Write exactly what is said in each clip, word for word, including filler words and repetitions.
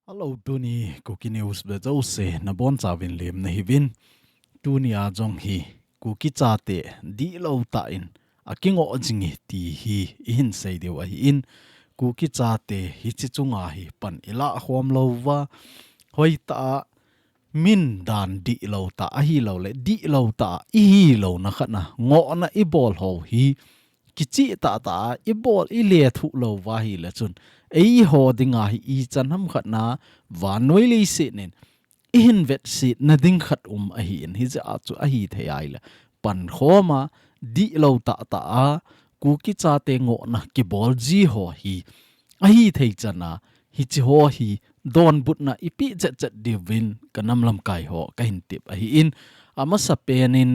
Hello, tuni Kuki News vejouse nabonchauvin lemna hiuvin. Tunia jong hi Kuki chate dihlou tah in akingoh jing e ti hi ihin sei diu ahin. Kuki chate hiche chunga hi pan ilah khom louva, hoitah a min dan dihlou tah ahilouleh dihlou tah ihilouna khat'a ngohna ibol ho hi kichih tahtah a ibol ilethuh louva ahileh chun, eiho dinga hi ichan ham khat'a vannoi leiset'in ihin vetsetna ding khat um ahin, hijeh a chu ahithei ahileh pankhom'a dihlou tahtah a Kuki chate ngohna kibol ji ho hi ahithei chan'a hiche ho hi donbutna ipeh chetchet diuvin kanam lamkai ho kahin tep ahin. Amasapen in,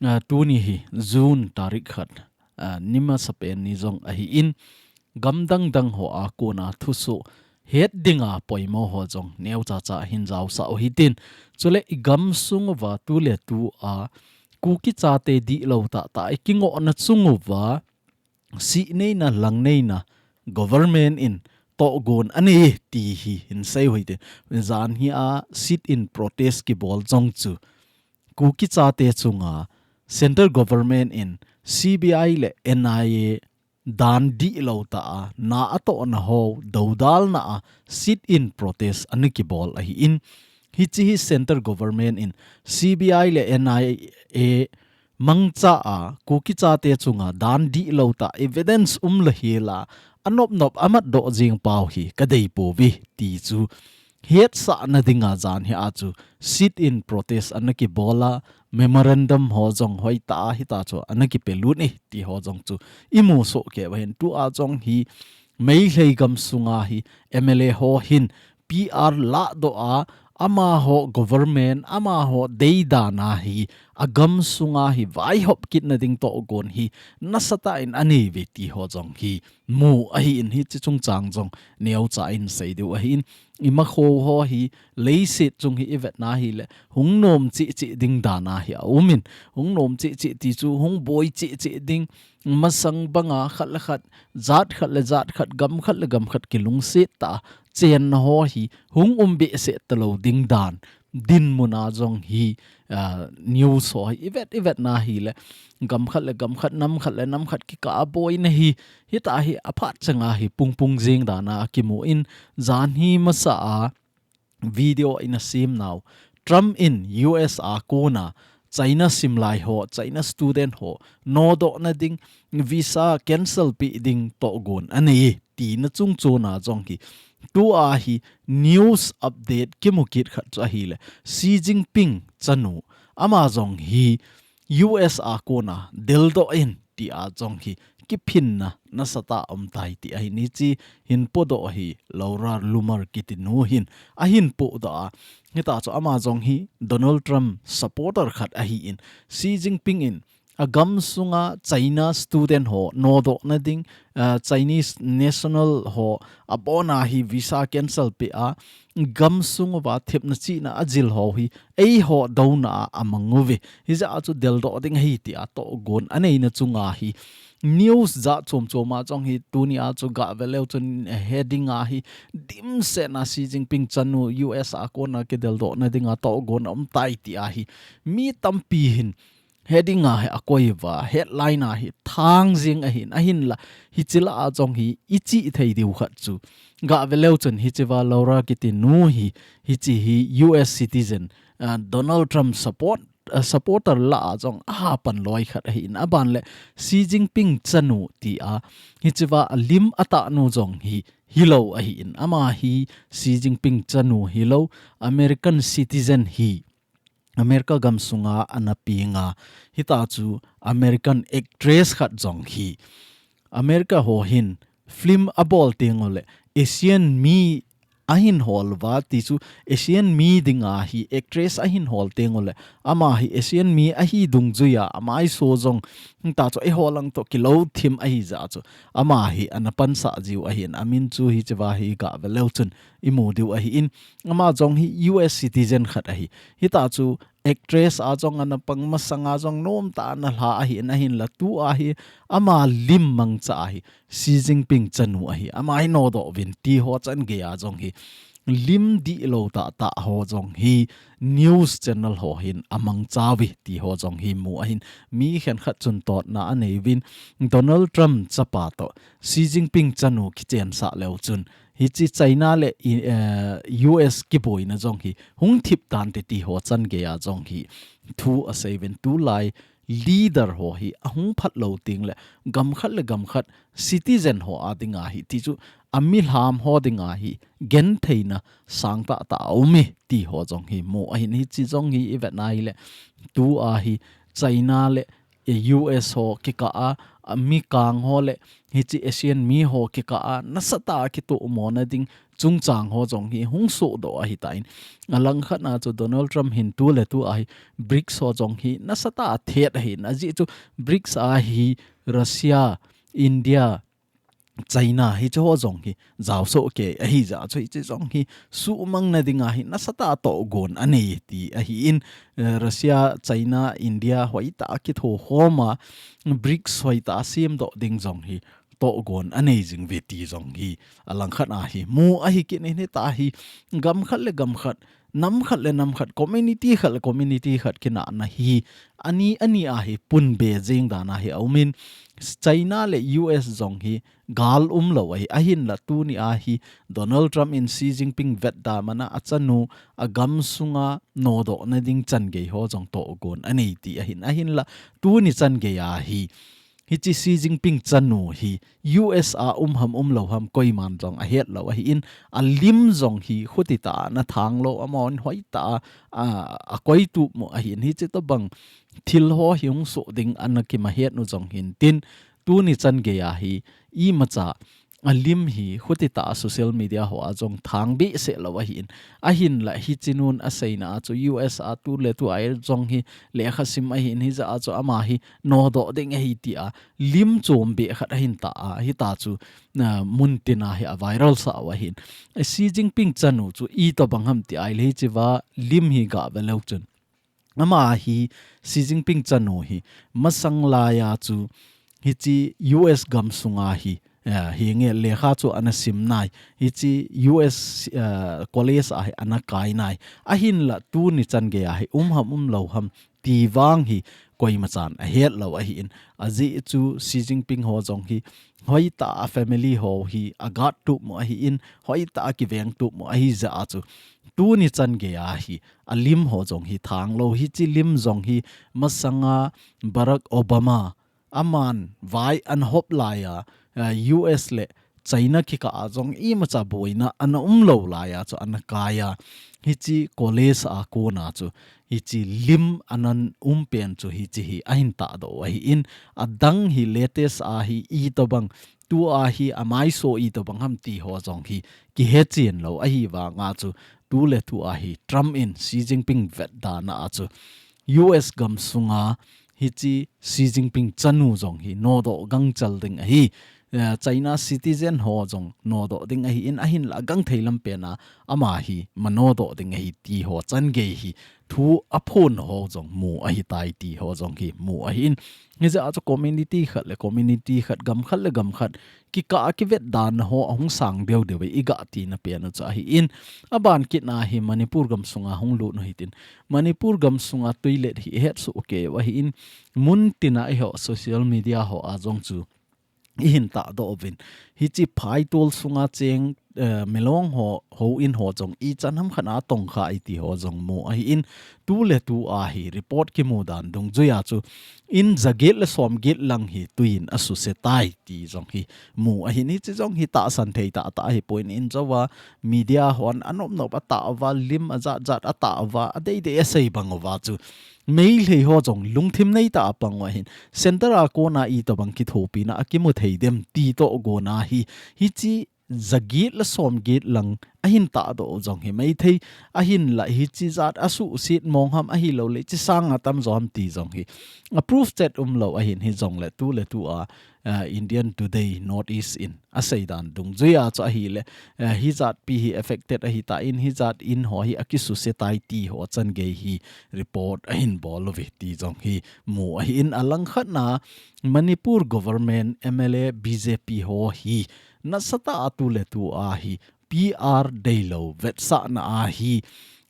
ah, tuni hi June tarik khat, ah, ni masapen ni jong ahin, gam dangdang hoa kona thusoh het dinga poimo ho jong neocha cha hin jaosah u hitin. Chuleh igamsung uva tuletua Kuki chate dihlou tahtah a ikingohna chung uva sihneina, langneina government in tohgon anei ti hi hin sei u hitin. Jan hia sit-in protest kibol jong chu Kuki chate chunga central government in C B I le N I A dan dihlou tah a na atohna ho dodalna a sit-in protest ana kibol ahin, hiche hi central government in C B I le N I A mangcha a Kuki chate chunga dan dihlou tah evidence umlou hela anop nop amat doh jing pau hi kadei pouve ti chu hetsahna dinga jan hia chu sit-in protest ana kibol a, memorandum ho jong hoitah a hitachu ana kipelut e ti ho jong chu imu soh kei uva hin. Tua jong hi Meitei gamsunga hi M L A ho hin P R ladoh a, amaho government, amaho deidan a hi agamsunga hi vaihop kitna ding tohgon hi nasatah in anei uve ti ho jong hi mu ahin, hiche chungchang jong neocha in sei diu ahin. Imakho ho hi leiset chung hi ivetna hileh hung nom cheh cheh ding dan a hi aumin, hung nom cheh cheh ti chu hung boi cheh cheh ding, masang banga khat le khat, jat khat le jat khat, gam khat le gam khat kilungset tah a chenna ho hi hung um behseh talou ding dan dinmun a jong hi, ah, news ho hi ivet ivetna hileh gam khat le gam khat, nam khat le nam khat kikah a boina hi, hitia hi aphat changa hi pungpung jing dan a kimun, jan hi masa a video ina sem nau, Trump in U S a kona China simlai ho, China student ho nodohna ding, visa cancel peh ding tohgon anei e tina chungchona jong hi tua hi news update kimu kit khat chu ahileh Xi Jinping chanu, ama jong hi U S a kona deldoh in tia jong hi kiphinna nasatah a um tai ti ahin, hiche hin podoh hi Laura Loomer kiti nu hin ahin podoh a, hitachu ama jong hi Donald Trump supporter khat ahin, Xi Jinping in agamsunga China student ho nodohna ding, ah, Chinese national ho abona hi visa cancel peh a, gamsung uva thepna chihna ajil ho hi eiho douna a amang uve. Hijeh a chu deldoh ding ahi tia tohgon aneina chunga hi news jat chom chom a jong hi tunia chu gah veleu chun heading a hi dimsetna Xi Jinping chanu U S a kona kideldohna dinga tohgon aum tai tia hi mi tampi hin heading a hi akoi uva, headline a hi thang jing ahin, ahinla hiche lah a jong hi ichih thei diu khat chu gah veleu chun hichea Laura kiti nu hi, hiche hi U S citizen, ah, Donald Trump support, ah, supporter lah a jong aha pan loi khat ahin, aban le Xi Jinping chanu tia hichea alim atah nu jong hi hilou ahin, ama hi Xi Jinping chanu hilou, American citizen hi America gamsunga ana peng a, hitachu American actress khat jong hi. America ho hin film abol teng uleh Asian mi ahin hol uva, tichu Asian mi dinga hi actress ahin hol teng uleh ama hi Asian mi ahi dungjuia amaiso jong hitachu eiho lang toh kilou thim ahi jeh a chu ama hi ana pansah jiu ahin, amin chu hichea hi gah veleu chun imu diu ahin, ama jong hi U S citizen khat ahi. Hitachu actress a jong ana pang, masanga jong nomtah a ana lha ahin, ahinla tua hi ama lim mangcha a hi Xi Jinping chanu ahi, ama hi nodoh uvin ti ho chan gei a jong hi lim dihlou tahtah ho jong hi news channel ho hin amangcha uve ti ho jong hi mu ahin, mi khenkhat chun totna anei uvin, Donald Trump chapa toh Xi Jinping chanu kichensah leu chun hiche China le i, eh, U S kiboina jong hi hung thip tante ti ho changeiya jong hi thu asei uvin, tulai leader ho hi ahung phatlou tengle gam khat le gam khat citizen ho a dinga hi ti chu a milham ho dinga hi gentheina sangtah tah aume ti ho jong hi mu ahin, hiche jong hi ivet na hile tua hi China le, eh, U S ho kikah a, a mikang ho le hiche Asian mi ho kikah a nasatah a kitohmona ding chungchang ho jong hi hung sohdoh ahitan. Alangkhat na chu Donald Trump hin tuletu a hi BRICS ho jong hi nasatah a thet ahin, ajeh chu BRICS a hi Russia, India, China hiche ho jong hi jaosoh kei ahijeh a chu hiche jong hi suhmangna dinga hi nasatah a tohgon anei ti ahin, eh, Russia, China, India hoitah a kithokhoma BRICS hoitah a semdoh ding jong hi tohgon anei jing uve ti jong hi alangkhat a hi mu ahi kit in, hitia hi gam khat le gam khat, nam khat le nam khat, community khat le community khat kinahna hi ani ani a hi punbe jeng dan a hi aumin, China le U S jong hi gal umlou ahi, ahinla tuni a hi Donald Trump in Xi Jinping vetda mana achanu agam sunga nodohna ding changei ho jong tohgon anei ti ahin, ahinla tuni changeiya hi hiche Xi Jinping chanu hi U S a um ham umlou ham koiman jong ahetlou ahin, alim jong hi khutitah a ana thanglou, amahon hoitah a, a, akoitup u ahin, hiche tobang thil ho hi hung soh ding ana kimahet u jong hintin, tuni changeiya hi imacha alim hi khutitah a social media ho a jong thang behseh lou ahin, ahinla hiche nun aseina a chu U S a tuletu a jong hi lekha sim ahin, hijeh a chu ama hi nodoh ding ahi tia lim chombeh khat ahin ta a, hitia chu, ah, muntina hi a viral sah u ahin. Xi Jinping chanu chu itobang ham ti ahile hichea lim hi gah ve leu chun, ama hi Xi Jinping chanu hi masang laiya chu hiche U S gam sunga hi, eh, hinge lekha chu ana sim nai, hiche U S, eh, college a hi ana kai nai, ahinla tuni changeiya hi um ham umlou ham ti vang hi koimachan ahetlou ahin, ajeh chu Xi Jinping ho jong hi hoitah a family ho hi agattup u ahin, hoitah a kivengtup u ahijeh a chu tuni changeiya hi alim ho jong hi thanglou, hiche lim jong hi masanga Barack Obama aman vai ana hop laiya, eh, U S le China kikah a jong imacha boina ana umlou laiya chu ana kaiya, hiche college a kona chu hiche lim ana um pen chu hiche hi ahin tahdoh u ahin, adang hi latest a hi itobang, tua hi amaiso itobang ham ti ho jong hi kihechen lou ahivanga chu tuletu a hi Trump in Xi Jinping vetdana a chu U S gam sunga hiche Xi Jinping chanu jong hi nodoh gangchal ding ahi. Eh, China citizen ho jong nodoh ding ahin, ahinla gangthei lam pena ama hi manodoh ding ahi ti ho changei hi thu aphon ho jong mu ahitai ti ho jong hi mu ahin. Hijeh a chu community khat le community khat, gam khat le gam khat kikah a kivetdana ho ahung sang deu deu e, igah tina pena chu ahin. Aban kitna hi Manipur gam sunga hung lut u hitin, Manipur gam sunga toilet hi ihet soh kei u ahin, muntina eiho social media ho a jong chu ihin tahdoh uvin, hiche phaitol sunga cheng, eh, milong ho, houin ho jong ichan ham khat a tongkha e ti ho jong mu ahin, tuletu a hi report kimu dan dungjuiya chu in jaget le somget lang hi tuiyin asuse tai ti jong hi mu ahin, hiche jong hi tahsan thei tahtah ahipoi, in jouva media hon anop nop atah uva, lim ajat jat atah uva, adei dei asei bang uva chu Meitei ho jong lungthim neitah a pang u ahin, center a kona itobang kithopina akimu thei dem ti tohgon a hi, hiche jaget le somget lang ahin tahdoh u jong hi maithei, ahinla hiche jat asuhset mong ham ahilouleh hiche sanga tamjo ham ti jong hi a proof chet umlou ahin, hijongle tuletu a, ah, Indian Today North East in asei dan dungjuiya chu ahile, eh, hijat pi hi affected ahitan, hijat in ho hi akisuse tai ti ho changei hi report ahin bol uve ti jong hi mu ahin, alangkhatna Manipur government, M L A, B J P ho hi nasatah a tuletu a hi P R deilou vetsahna a hi,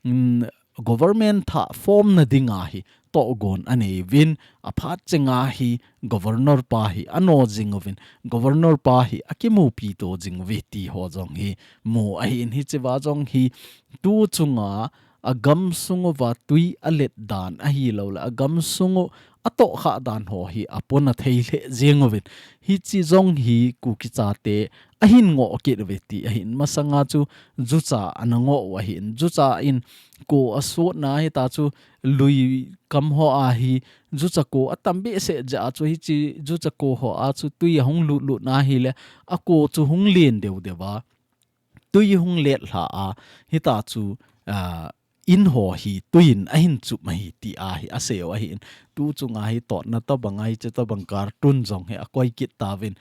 mm, government thah formna dinga hi tohgon anei uvin, aphat chenga hi governor pa hi ano jing uvin, governor pa hi akimupi to jing uve ti ho jong hi mu ahin, hichea jong hi tu chunga agam sung uva tui alet dan ahilouleh agam sung u atohkhah dan ho hi apona thei lheh jeng uvin. Hiche jong hi Kuki chate ahin ngoh kit uve ti ahin. Masanga chu jucha ana ngoh u ahin. Jucha in ko asotna hita chu lui kam ho a hi jucha ko atam behseh jeh a chu hiche jucha ko ho a chu tui ahung lut lut na hile ako chu hung len deu deu a. Tui hung let lha a, hita chu, a, in ho hi tuiyin ahin chup ahi ti a hi asei u ahin. Tu chunga hi totna tobang ahi, hiche tobang cartoon jong hi akoi kit tauvin.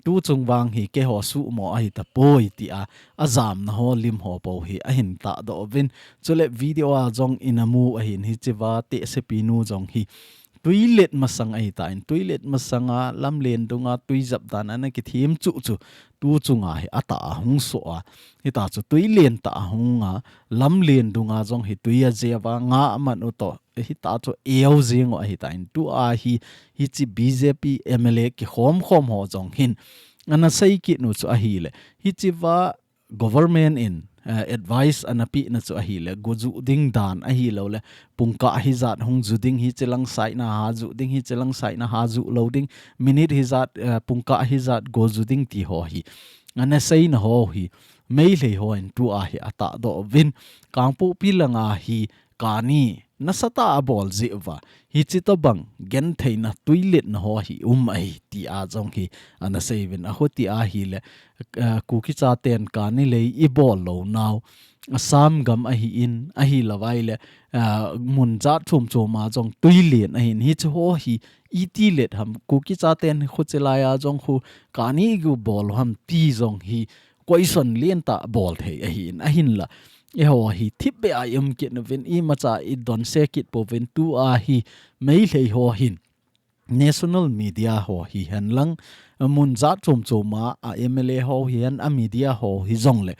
Tu chung vang hi keiho suhmo ahi tapoi ti a, ajamna ho lim ho bou hi ahin tahdoh uvin. Chule video a jong ina mu ahin, hichea tehsepi nu jong hi tuilet masang ahitan, tuilet masanga lamlen dunga tui jap dan ana kithem chuh chu tu chunga hi atah a hung soh a. Hita chu tuilen tah a hunga lamlen dunga jong hi tui ajep a nga aman u toh. Hita chu eu jeng u ahitan, tua hi, hiche B J P M L A kikhom khom ho jong hin ana sei kit u chu ahile. Hichea government in, eh, advice ana pehna chu ahile, go ju ding dan ahilouleh, pungkah hijat hung ju ding, hiche lang saina ha ju ding, hiche lang saina ha ju lou ding, minute hijat, eh, pungkah hijat go ju ding ti ho hi. Ana seina ho hi, Meitei hon tua hi atahdoh uvin, Kangpokpi langa hi, kani nasatah a abol jeh uva, hiche tobang gentheina tuiletna ho hi um ahi ti a jong hi ana sei uvin, ahuti ahile, eh, Kuki chaten kani lei ibol lou nau, Assam gam ahin, ahilou vaile, eh, mun jat chom chom a jong tuilen ahin, hiche ho hi iti let ham, Kuki chaten khuche lai a jong khu kani ibol ham ti jong hi question lentah bol thei ahin, ahinla. Eiho hi thipbeh a i um kit uvin, imacha i donse kit pouvin, tua hi Meitei ho hin national media ho hihen lang, mun jat chom chom a, a M L A ho hihen, a media ho hijongle,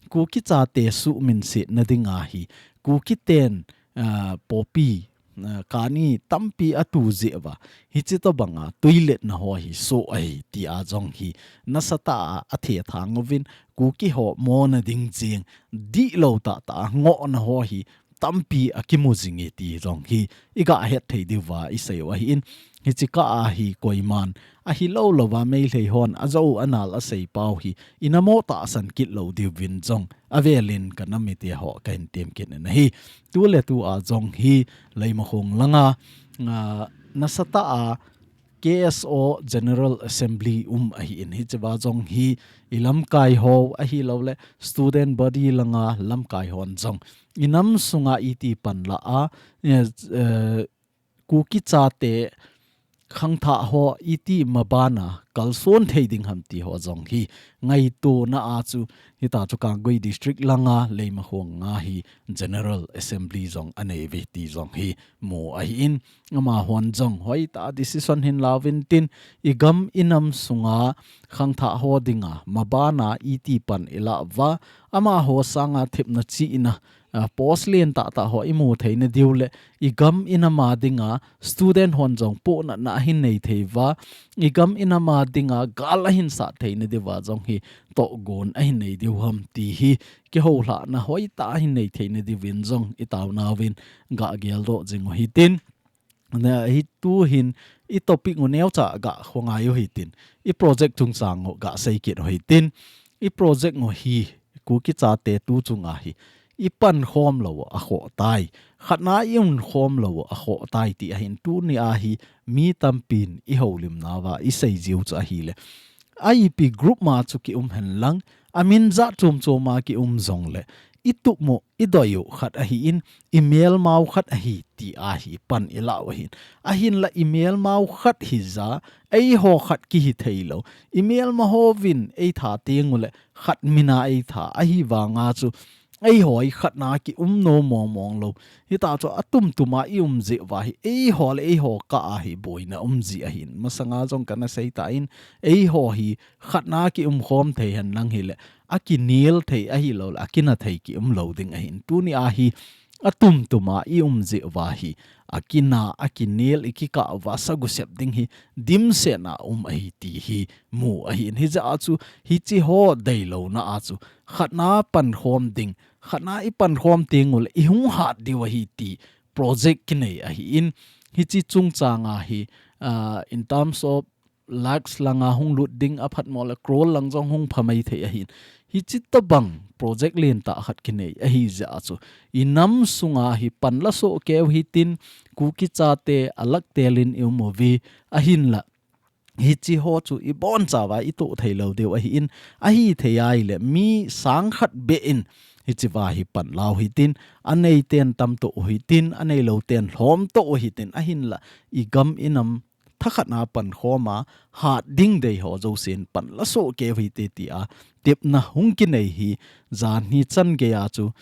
Kuki chate suhminsetna dinga hi, Kuki ten, ah, poppy, ah, kani tampi atu jeh uva, hiche tobanga tuiletna ho hi soh ahi ti a jong hi nasatah a athethang uvin, Kuki ho mona ding jeng, dihlou tahtah a ngohna ho hi tampi akimu jing e ti jong hi iga het thei diuva isei u ahin, hiche kah a hi koiman ahilou louva Meitei hon ajou anal asei pau hi ina mo tahsan kit lou diuvin jong avelin ka nam mite ho kahin tem kit in ahi. Tuletu a jong hi Leimakhong langa, ah, nasatah a K S O General Assembly um ahin, hichea jong hi i lamkai ho ahilouleh student body langa lamkai hon jong i nam sunga iti pan la a, eh, eh, Kuki chate khangthah ho iti mabana kalson thei ding ham ti ho jong hi ngaitona a chu hita chu Kangpokpi District langa Leimakhong a hi General Assembly jong anei uve ti jong hi mu ahin, amahon jong hoitah a decision hin lauvin tin, i gam i nam sunga khangthah ho dinga mabana iti pan i lah uva, amaho sanga thepna chihna, ah, post len tahtah ho i mu theina diu le, i gam i nam a dinga student hon jong pohnatna ahin nei thei uva, i gam i nam a dinga gal ahin sat theina diuva jong hi tohgon ahin nei diu ham ti hi kihoulhahna hoitah ahin nei theina diuvin jong i taunauvin ga geldoh jing u hitin. Na, hi tuhin i topic u neocha ga khongai u hitin, i project chungchang u ga sei kit u hitin, i project u hi Kuki chate tu chunga hi i pankhom lou u akhoh tai, khatna i unkhom lou u akhoh tai ti ahin, tuni a hi mi tampin i houlimnauva i sei jiu chu ahile, I P group ma chu ki um hen lang, a min jat chom chom a ki um jongle, i tup u, i doi u khat ahin, i melmau khat ahi ti a hi pan i lah u ahin. Ahinla i melmau khat hija, eiho khat kihi thei lou. I melma hovin eitha teng ule, khat mina eitha, ahivanga chu eiho hi khatna kium nom mong mong lou. Hita chu atum tuma i um jeh uva hi, eiho le eiho kah a hi boina um ji ahin. Masanga jong kana sei tan, eiho hi khatna kium khom thei henlang hileh, akinel thei ahilou le, akina thei kium lou ding ahin. Tuni a hi atum tuma i um jeh uva hi, akina, akinel, i kikah uva, sagu sep ding hi, dimset na um ahi ti hi, mu ahin. Hijeh a chu, hichi ho deilouna a chu, khatna pankhom ding, khatna i pankhom teng uleh, i hung hat diu ahi ti, project kinei ahin. Hichi chungchang a hi, ah, in terms of lakhs langa hung lut ding aphat mo le crore lang jong hung phamai thei ahin. Hichi tabang project lentah khat kinei ahi jeh a chu. I nam sunga hi pan la soh keu hitin, Kuki chate alak telin i um uve ahinla. Hichi ho chu i bonchauva i toh thei lou diu ahin, ahi thei ahileh mi sang khat beh in, hichi uva hi pan lau hitin, anei ten tam toh hitin, anei lou ten lhom toh hitin, ahinla i gam i nam thakhat na pankhom a, hat ding dei ho jousen pan la soh keu hite tia, tepna hung kinei hi, janhi chan gei a chu,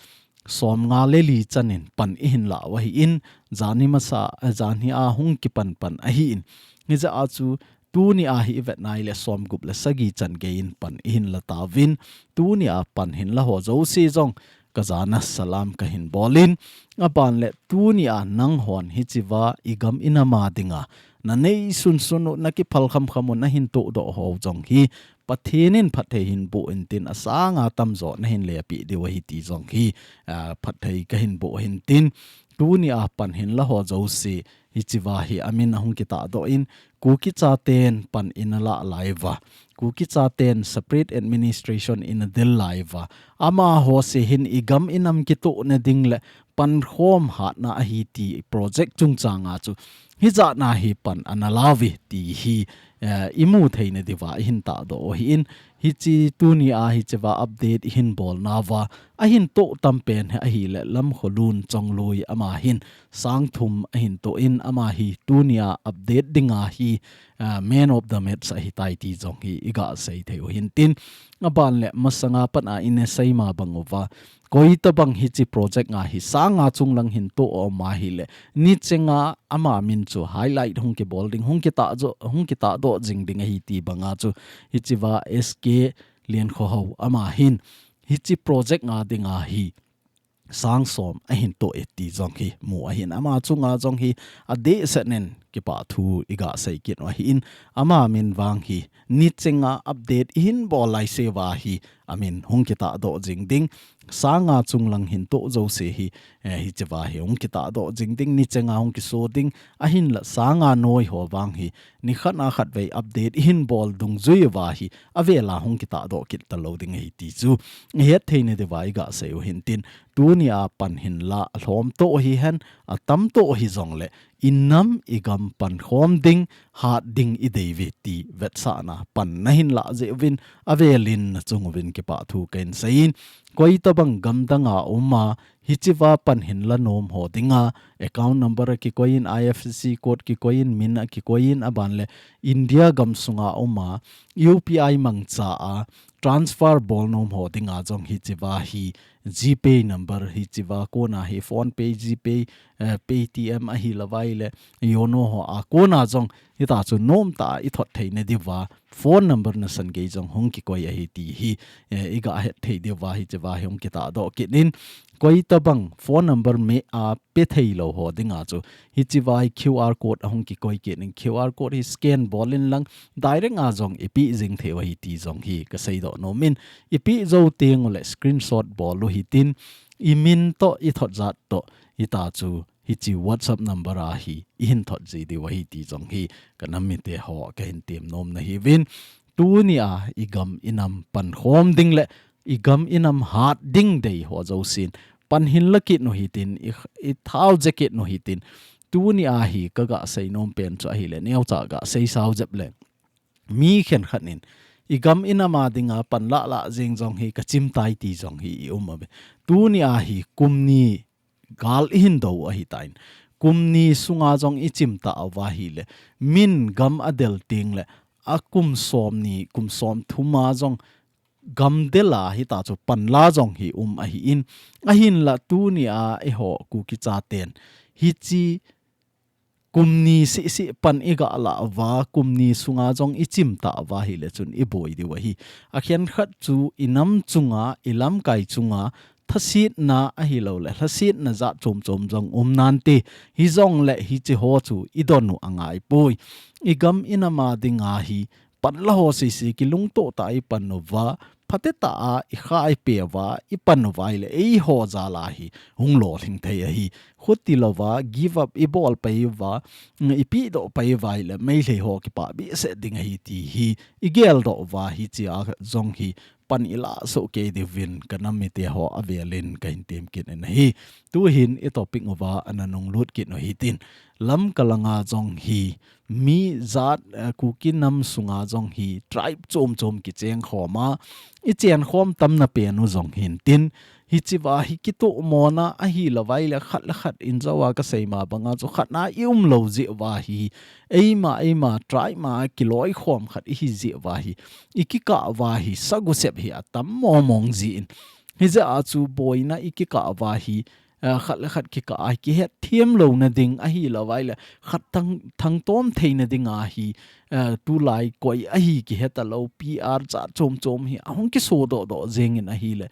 som nga le li chan in pan i hin la u ahin, janhi masa, eh, janhi a hung kipan pan ahin. Hijeh a chu, tuni a hi i vet nai le som gup le sagi chan gei in pan i hin la tauvin, tuni a pan hin la ho jouse jong, ka jana salam ka hin bol in, aban le tuni a nang hon hichi uva i gam i nam a dinga, na nei sunsun u, na kiphal kham kham u, na hin toh doh ho jong hi, Pathen in phatthei hin boh in tin, asanga tamjo na hin lepi diu ahi ti jong hi, ah, phatthei ka hin boh hin tin, tuni a pan hin la ho jouse, hichi uva hi amin ahung kitah doh in, Kuki chaten pan i na la lai uva, Kuki chaten separate administration i na del lai uva, amaho se hin i gam i nam kitoh na ding le pankhom hatna ahi ti project chungchang a chu, hijat na hi pan ana lau ve ti hi, eh, i mu thei na diuva i hin tahdoh u ahin, hichi tuni a hichi uva update i hin bol nauva, a hin toh tam pen hi ahile Lamkholun Chongloi ama hin sang thum a hin toh in ama hi tuni a update dinga hi, ah, man of the match ahi tai ti jong hi i ga sei thei u hin tin, aban le masanga pat a i na sei ma bang uva, koi tabang hichi project nga hi sang nga chung lang hin toh a um ahile, ni chenga ama min chu highlight hung kibol ding, hung kitah jo, hung kitahdoh jing ding ahi ti banga chu, hichi uva S K Lienkhohao ama hin, hichi project nga dinga hi sang som a hin toh e ti jong hi mu ahin, ama chunga jong hi adeh seh nen kipa thu i ga sei kit u ahin, ama min vang hi ni chenga update i hin bol lai se uva hi, amin hung kitahdoh jing ding, sang nga chung lang hin toh jouse hi, eh, hichi uva hi hung kitahdoh jing ding, ni chenga hung kiso ding, ahin la sang nga noi ho vang hi, ni khat a khat vei update i hin bol dungjui uva hi, avel a hung kitahdoh kit talou ding ahi ti chu, i het thei na diuva i ga sei u hin tin, tuni a pan hin la a lhom toh hi hen, a tam toh hi jong le, i nam i gam pankhom ding, hat ding i dei uve ti vetsahna pan na hin la jeh uvin, avel in na chung uvin kipa thu ka hin sei in, koi tabang gam dang a um a, hichi uva pan hin la nom ho dinga, account number a kikoi in, I F S C code kikoi in, min a kikoi in, aban le India gam sunga um a, U P I mangcha a, transfer bol nom ho dinga jong hichi uva hi, GPay number hichi uva kona hi PhonePe, GPay, eh, Paytm ahi lou vai le, Yono ho a kona jong, hita chu nom tah a i thot thei na diuva, phone number nasan gei jong hung kikoi ahi ti hi, eh, i ga het thei diuva hichi uva hi hung kitahdoh kit in, koi tabang phone number meh a pe thei lou ho dinga chu, hichi uva hi Q R code a hung kikoi kit in, Q R code hi scan bol in lang, direct a jong i pe jing thei u ahi ti jong hi ka seidoh nom in, i pe jou teng ule screenshot bol u hi tin, i min toh, i thot jat toh, hita chu, hichi WhatsApp number a hi, i hin thot ji diu ahi ti jong hi, ka nam mite ho ka hin tem nom na hi uvin. Tuni a, i gam i nam pankhom ding le, i gam i nam hat ding dei ho jousen, pan hin la kit u hi tin, i, i thau je kit u hi tin. Tuni a hi, ka ga sei nom pen chu ahile, neocha ga sei sau jep le. Mi khenkhat in, i gam i nam a dinga pan lah lah jing jong hi, ka chim tai ti jong hi, i um uve. Tuni a hi, kum ni gal i hin do u ahi tan. Kum ni sunga jong i chim tauva ahile, min gam a del teng le, a kum som ni, kum som thum a jong gamdel a hitachu panla jong hi um ahin, ahinla tunia eiho Kuki chaten hiche kum ni sisi pan igah lah uva, kum ni sunga jong ichim tauva ahile chun iboi diu ahi. Akhenkhat chu inam chunga, ilamkai chunga, thasetna ahilouleh lhasetna jat chom chom jong um nante, hijongle hiche ho chu idon u angaipoi. Igam inam a dinga hi panla ho sisi kilungto tah a ipan uva, phatetah a ikha ipe uva, ipan uva ahile eiho jal a hi hung lolhing thei ahi. Khuti louva, give up ibol pai uva, mm, ipedoh pai uva ahile Meitei ho kipah behseh ding ahi ti hi igeldoh uva, hichea jong hi pan ilah soh kei diuvin kanam mite ho avelin kahin temkit in ahi. Tuhin itopic uva ana nunglut kit u hitin, Lamka langa jong hi mi jat, eh, Kuki nam sunga jong hi tribe chom chom kicheng khom a, ichen khom tamna pen u jong hintin, hichea hi kitohmona ahilouva ahile khat le khat injo a kasei ma banga chu khatna ium lou jeh uva hi, eima, eima tribe ma kiloikhom khat ihi jeh uva hi, ikikah uva hi, sagusep hi atam mong mong jin. Hijeh a chu boina ikikah uva hi, eh, khat le khat kikah a kihetthem louna ding ahilouva ahile khat thang, thangtom theina dinga hi, eh, tulai koi ahi kihetalou, P R jat chom chom hi ahung kisodoh doh jengin ahile,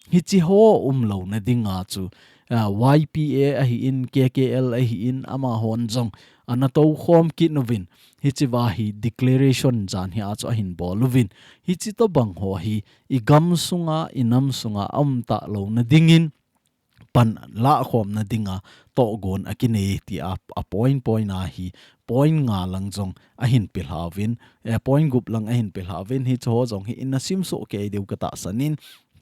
hiche ho um louna dinga chu, eh, Y P A ahin, K K L ahin, amahon jong ana toukhom kit uvin, hichea hi declaration jan hi a chu ahin bol uvin, hiche tobang ho hi igam sunga, inam sunga aum talouna dingin, panla khomna dinga tohgon akinei tia, a point point a hi point nga lang jong ahin pilhauvin, eh, point gup lang ahin pilhauvin, hiche ho jong hi ina simsoh kei diu katahsan in,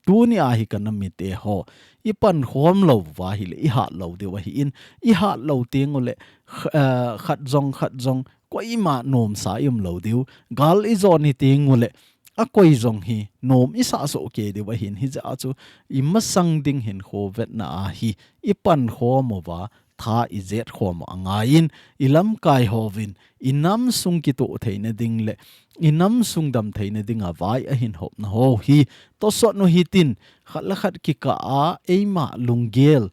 tunia hi kanam mite ho, ipan khom louva ahile ihat lou diu ahin, ihat lou teng ule, kh-, eh, khat jong, khat jong, koima nomsa ium lou diu, gal ijon hi teng ule, akoi jong hi nom isah soh kei diu ahin, hijeh a chu imasang ding hinkho vetna a hi ipan khom uva, tha ijet khom u angaiyin, ilamkai hovin, inam sung kitoh theina ding le inam sung dam theina dinga vai ahin hopna ho hi tosot u hitin, khat le khat kikah a eima lunggel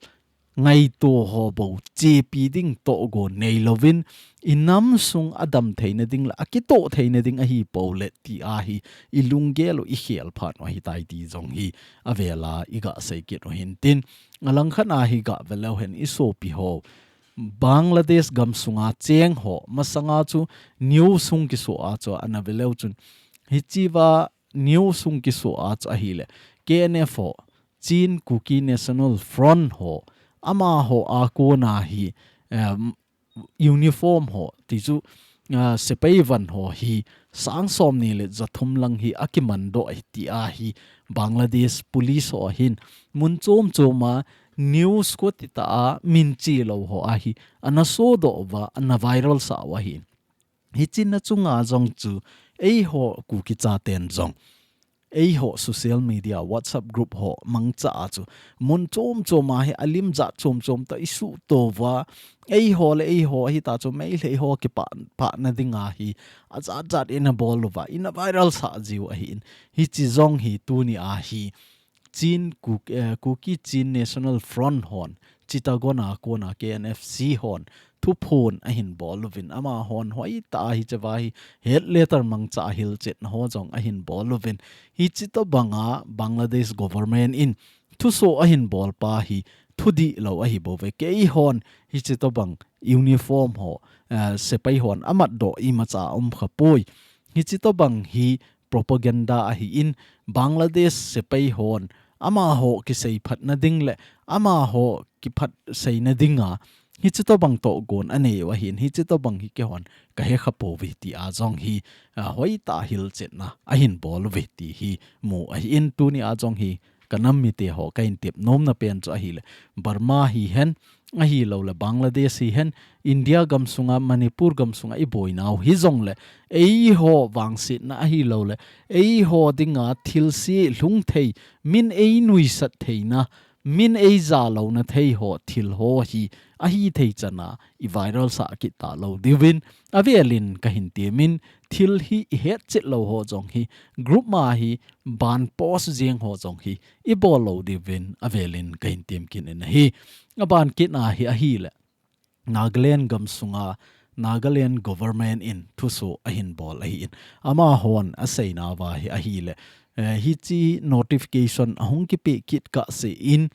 ngaito ho bou chepi ding tohgon neilouvin, inam sung adam theina ding le akitoh theina ding ahipou le tia hi ilunggel u ikhel phat u ahitai ti jong hi avela igah sei kit u hintin, alangkhat a hi gah veleu hen isopi ho, Bangladesh gam sunga cheng ho, masanga chu news hung kisoh a chu ana veleu chun, hichea news hung kisoh a chu ahile, K N F ho, Chin Kuki National Front ho, amaho a kona hi, em, uniform ho, ti chu, ah, sepai van ho hi sang somni le jathum lang hi akimandoh ahi tia hi Bangladesh police ho hin mun chom chom a news khuti tah a min chelou ho a hi ana sodoh uva, ana viral sah u ahi. Hiche na chunga jong chu eiho Kuki chaten jong, eiho social media, WhatsApp group ho mangcha a chu mun chom chom a hi alim jat chom chom toh isuhto uva, eiho le eiho hita chu Meitei ho kipah, pahna dinga hi ajat jat ina bol uva, ina viral sah jiu ahin. Hiche jong hi tunia hi Chin Kuk-, eh, Kuki Chin National Front hon, Chittagong a kona K N F C hon thuphon ahin bol uvin, amahon hoitah a hichea hi hate letter mangcha a hilchetna ho jong ahin bol uvin, hiche tobanga Bangladesh government in thusoh ahin bolpa hi thudihlou ahi bouve. Keihon hiche tobang uniform ho, eh, sepai hon amatdoh imacha aumkhapoi. Hiche tobang hi propaganda ahin, Bangladesh sepai hon amaho kiseiphatna ding le amaho kiphatseina dinga hiche tobang tohgon anei u ahin, hiche tobang hi keihon kahekhapouve tia jong hi, ah, hoitah a hilchetna ahin bol uve ti hi mu ahin, tunia jong hi kanam mite ho kahin tep nomna pen chu ahile, Burma hihen, ahilouleh Bangladesh hihen, India gamsunga, Manipur gamsunga iboinau hijongle, eiho vangsetna ahilouleh eiho dinga thilse lhungthei, min einuisat theina min ei ja louna thei ho, thil ho hi, ahi thei chana, i viral sah kit talou diuvin, avelin kahin temin, thil hi i hetchet lou ho jong hi, group ma hi, ban post jeng ho jong hi, i bol lou diuvin, avelin kahin tem kit in ahi. Aban kit na hi ahile. Nagaland gamsunga, Nagaland government in thuso ahin bol ahin. Amahon aseina uva hi ahile. Eh, hichi notification ahung kipe kit kah sehin,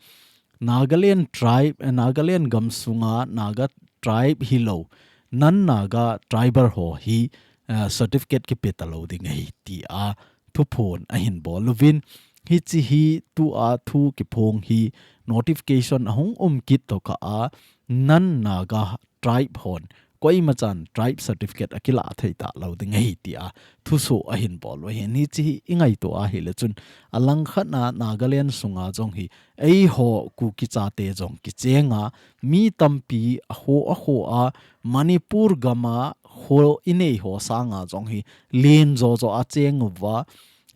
Nagaland tribe, eh, Nagaland gamsunga, Naga tribe hilou, non Naga tribal ho hi, eh, certificate kipe talou ding ahi tia thuphon ahin bol uvin. Hichi hi tua thu kiphong hi notification ahung um kit tokah a non Naga tribe hon koima chan tribe certificate akila thei talou ding ahi tia thuso ahin bol uva hin hichi hi i ngaito ahile chun alangkhat na Nagaland sunga jong hi eiho Kuki chate jong kichenga mi tampi aho aho a Manipur gama ho inei ho sanga jong hi len jo jo a cheng uva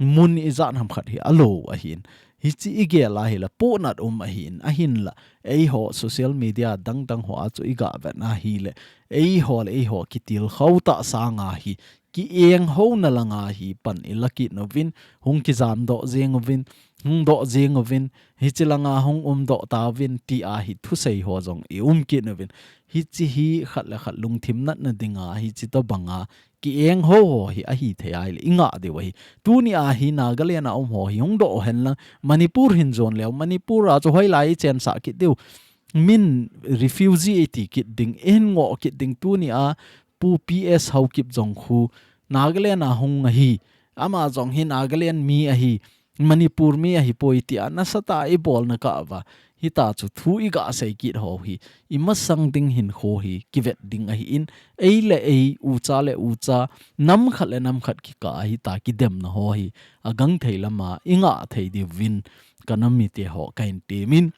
mun ijat ham khat hi alou ahin. Hichi i gel ahile, pohnat um ahin, ahinla. Eiho social media dang dang hoa chu i ga vet na ahile. Eiho le eiho kitilkhou ta sanga hi. Kieng ho na langa hi pan i la kit uvin, hung kijam doh jeng uvin, hung doh jeng uvin, hichi langa hung um doh tauvin, tia hi thusei ho jong i um kit uvin. Hichi hi khat le khat lungthim natna dinga, hichi tobanga, kieng ho ho hi ahi thei ahile, i ngah diu ahi. Tuni a hi Nagaland a um ho hi hung doh hen lang, Manipur hin jon leu, Manipur a chu hoilai i chensah kit diu. Min refugee i ti kit ding, i hin ngoh kit ding tuni a, Pu P S Haokip jong khu, Nagaland a hung ahi, ama jong hi Nagaland mi ahi, Manipur mi ahipoi tia nasatah a i bolna kah uva. Hita chu thu i ga sei kit ho hi. I masang ding hinkho hi kivet ding ahin. Ei le ei, ucha le ucha, nam khat le nam khat kikah a hita kidemna ho hi. Agangthei lama i ngah thei diuvin ka nam mite ho kahin temin.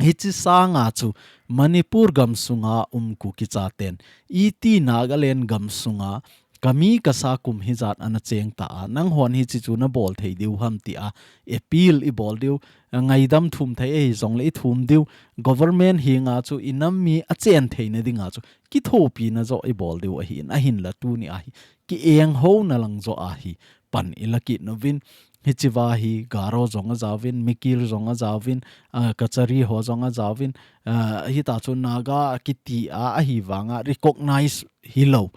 Hichi sanga chu Manipur gamsunga um Kuki chaten. Iti Nagaland gamsunga kami kasa kum hijat ana cheng ta a. Nanghon hichi chu na bol thei diu ham tia appeal i bol diu. Ngaidam thum thei ahi jongle i thum diu. Government henga chu i nam mi achen theina dinga chu kithopina jo i bol diu ahin. Ahinla tuni a hi. Kieng ho na lang jo a hi. Pan i la kit uvin. Hichi uva hi Garo jong ajaovin, Mikir jong ajaovin, ah, Kachari ho jong ajaovin, ah, hita chu Naga kiti a, ahi vanga recognize hilou,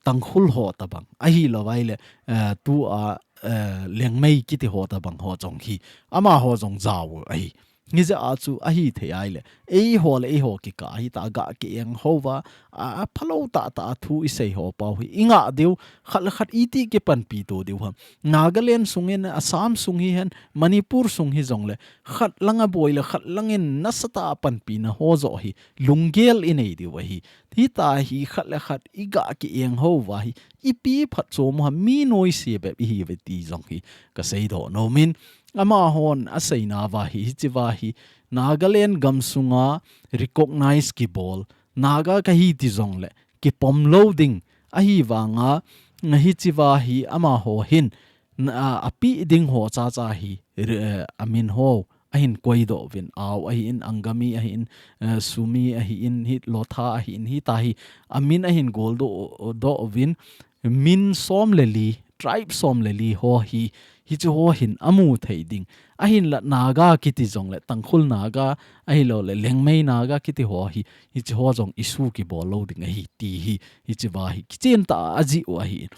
Tangkhul ho tabang, ahilou vaile, ah, tua, ah, Liangmei kiti ho tabang ho jong hi, amaho jong jao ahi. Hijeh a chu ahi thei ahile, eiho le eiho kikah a hita ga kieng ho uva, a, aphalou tah tah a thu i sei ho pau hi, i ngah diu, khat le khat iti kipanpi to diu ham. Nagaland sungin, Assam sung hihen, Manipur sung hijongle, khat langa boi le khat langin nasatah a panpina ho jo hi, lunggel i nei diu ahi. Hita hi khat le khat i ga kieng ho uva hi, ipi phatchom u ham, mi noise bep i hiuve ti jong hi, ka seidoh nomin. Amahon aseina uva hi, hichi uva hi, Nagaland gamsunga recognize kibol, Naga kahi ti jongle, kipom lou ding, ahi vanga, hichi uva hi amaho hin, na, a, api ding ho chacha hi, re, eh, amin ho, ahin koidoh uvin, Ao ahin, Angami ahin, eh, Sumi ahin, hi Lotha ahin, hita hi, amin ahin goldoh, doh uvin, min som le li, tribe som le li ho hi, hichu ho hin amu thei ding. Ahinla Naga kiti jongle, Tangkhul Naga, ahilou le, Liangmei Naga kiti ho hi, hichu ho jong issue kibol lou ding ahi ti hi, hichi uva hi, kichen tah a ajih u ahi.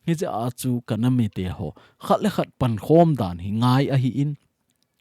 Hijeh a chu ka nam mite ho, khat le khat pankhom dan hi ngai ahin,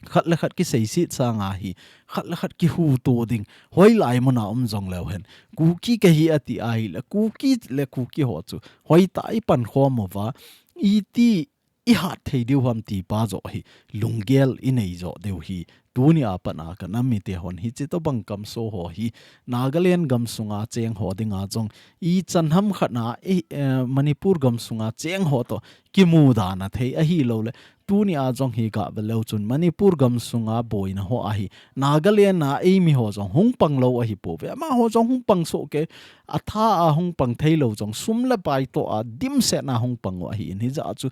khat le khat kiseiset sanga hi, khat le khat kihuto ding, hoilai muna um jongleu hen. Kuki kahi ati ahile, Kuki le Kuki ho chu, hoitah a i pankhom uva, iti i hat thei diu ham ti pa jo hi, lunggel i nei jo diu hi, tuni a pat a ka nam mite hon hichi tobang kamso ho hi, Nagaland gamsunga cheng ho dinga jong, ichan ham khat na, i, eh, Manipur gamsunga cheng ho to, kimu dan a thei ahilou le, tuni a jong hi ga vet leu chun Manipur gamsunga boina ho ahi. Nagaland a eimi ho jong hung pang lou ahi pouve. Amaho jong hung pang soh kei, atha a hung pang thei lou jong sum le pai toh a dimset na hung pang u ahin. Hijeh a chu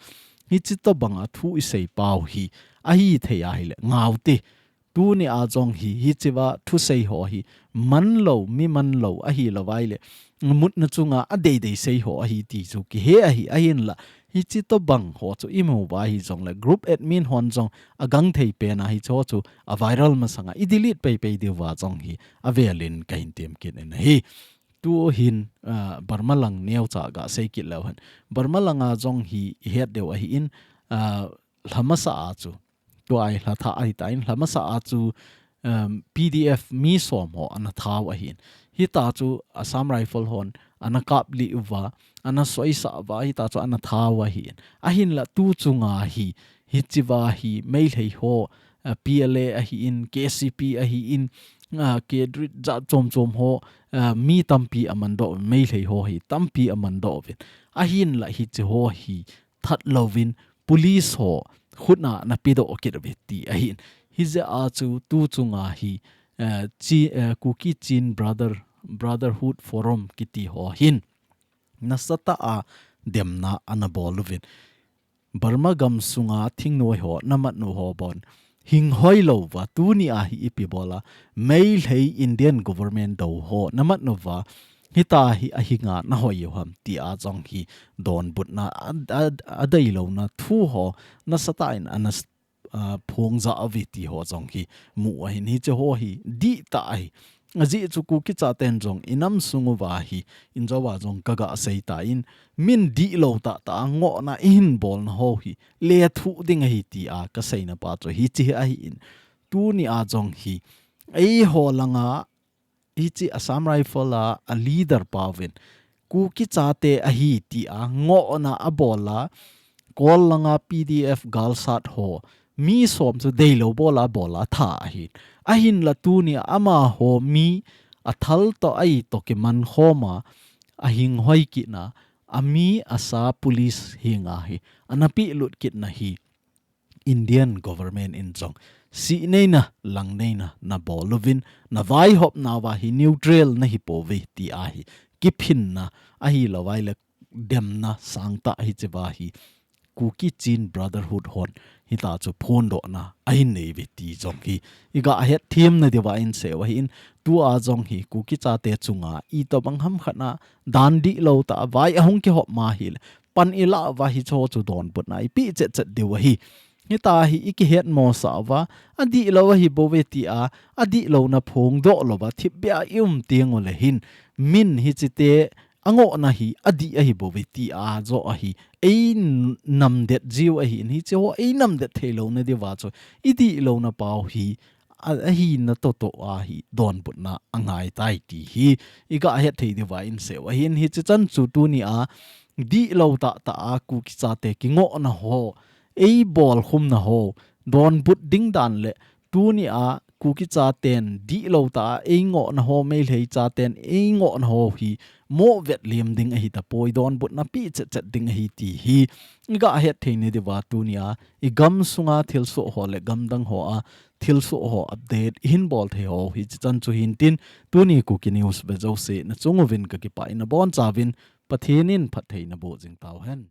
hichi tobang a thu i sei pau hi. Ahi thei ahile ngau te. Tuni a jong hi, hichea thusei ho hi, manlou, mi manlou, ahilou vaileh, mutna chunga adeidei sei ho ahi ti chu kihe ahi, ahinla, hichi tobang ho chu imu uva hijongleh, group admin hon jong agangthei pen a hichi ho chu aviral masanga, i delete peipei diuva jong hi, avel in kahin temkit in ahi. Tu hin, ah, Burma lang neocha gasei kit leu hen. Burma langa jong hi ihet diu ahin, ah, lhamasa a chu. Tua hi lhatha ahitan, lhamasa a chu, um, P D F mi som ho ana thau ahin. Hita chu Assam Rifle hon ana kaplih uva, ana soisah uva, hita chu ana thau ahin. Ahinla tu chunga hi, hichea hi, Meitei ho, ah, P L A ahin, K C P ahin, ah, Cadre jat chom chom ho, ah, mi tampi amandoh, Meitei ho hi tampi amandoh uvin. Ahinla hichi ho hi that louvin, police ho khutna ana pedoh kit uve ti ahin. Hijeh a chu tu chunga hi, ah, chi, ah, Kuki Chin Brother, Brotherhood Forum kiti ho hin. Nasatah a demna ana bol uvin. Burma gam sunga thingnoi ho, namat nu ho bon. Hinghoi louva, tuni a hi ipi bola. Meitei Indian government dou ho, namat nuva. Hita hi ahinga nahoi u ham, tia jong hi donbutna, a, a, adeilouna thu ho, nasatah in ana s-, a, phongja uve ti ho jong hi mu ahin hichi ho hi dihtah ahi. Ajeh chu Kuki chaten jong inam sung uva hi, injouva jong kagasei tan, min dihlou tahtah a ngohna ihin bolna ho hi, lethuh ding ahi tia kaseina pa chu hichi hi ahin. Tuni a jong hi, eiho langa, hichi Assam Rifle a, a leader pa uvin, Kuki chate ahi tia ngohna abola, Kol langa P D F galsat ho, mi som chu deilou bola abola tha ahin. Ahinla tuni a amaho mi athal toh ahi toh kiman khoma, ahinghoi kitna, ami asa police henga hi, ana pelut kitna hi. Indian government in jong, sihneina, langneina, nabol uvin, navaihopna uva hi neutral nahi pouve tia hi, kiphinna, ahilou vaileh, demna sangtah hichea hi Kuki Chin Brotherhood hon hita chu phondohna ahin nei uve ti jong hi iga hetthem nadiuva insei u ahin, tua jong hi Kuki chate chunga itobang ham khat a dan dihlou tah a vai ahung kihop ma hileh pan ilah uva hichi ho chu donbutna ipi chet chet diu ahi. Hita hi ikihet mosah uva, adihlou ahi bouve tia, adihlouna phongdoh louva, thipbeh a ium teng uleh hin, min hichite, angohna hi, adih ahi bouve tia, joh ahi, einamdet jiu ahin, hichi ho einamdet theilouna diuva chu, idihlouna pau hi, a, ahina toh toh a hi, donbutna angai tai ti hi, iga het thei diuva insei u ahin, hichi chan chu tuni a, dihlou tahtah a, Kuki chate kingohna ho, eibolkhumna ho, donbut ding dan leh, tuni a Kuki chaten dihlou tah a eingohna ho, Meitei chaten eingohna ho hi moh vet lem ding ahi tapoi, donbutna pi chet chet ding ahi ti hi iga het thei nadiuva tuni a igam sunga thilsoh ho leh gamdang ho a thilsoh ho update ihin bol thei ho hichi chan chu hintin, tuni Kuki News vejouse nachung uvin kakipah in nabonchauvin Pathen in phattheina boh jing tauhen.